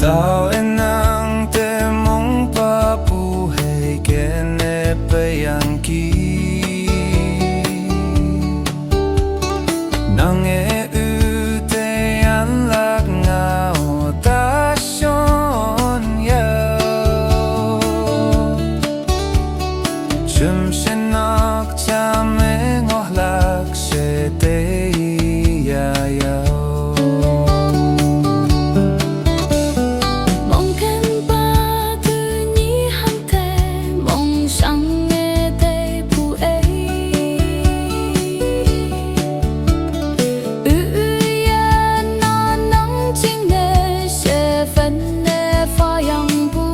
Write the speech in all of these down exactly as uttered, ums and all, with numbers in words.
Tau e nang te mong pa pu hei ken e pei ang ki. Nang e u te an lak ngau ta shon yau. Chum shenak cham e ngoh lak she te ya yau. Mong ken pa tu ni hang te mong shang e te pu e. U u ya na nang ching ne she fen ne fa yang pu.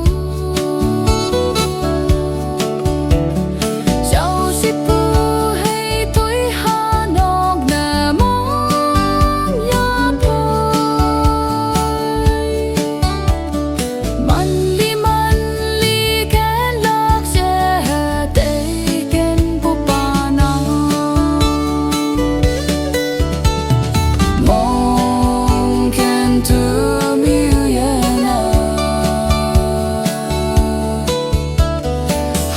Shau shi pu hei tui ha nok ne mong ya pu. Manli manli ken lak she ha te ken pu pa na. Mong ken tu mi u ye na.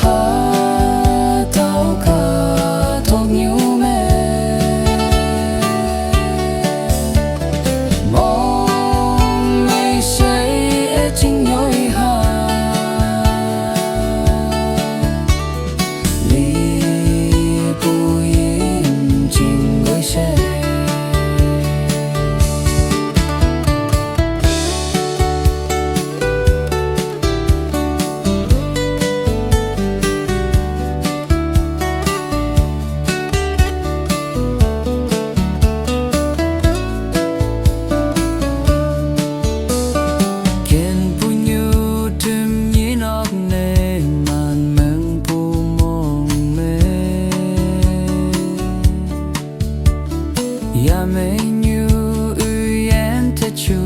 Ha tau ka tok niu me. Mong mei shei e ching yoi ha. Li pu yin ching goi she. Ken pu niu tum ni nok ne man meng pu mong me. Ya me niu u yen te chu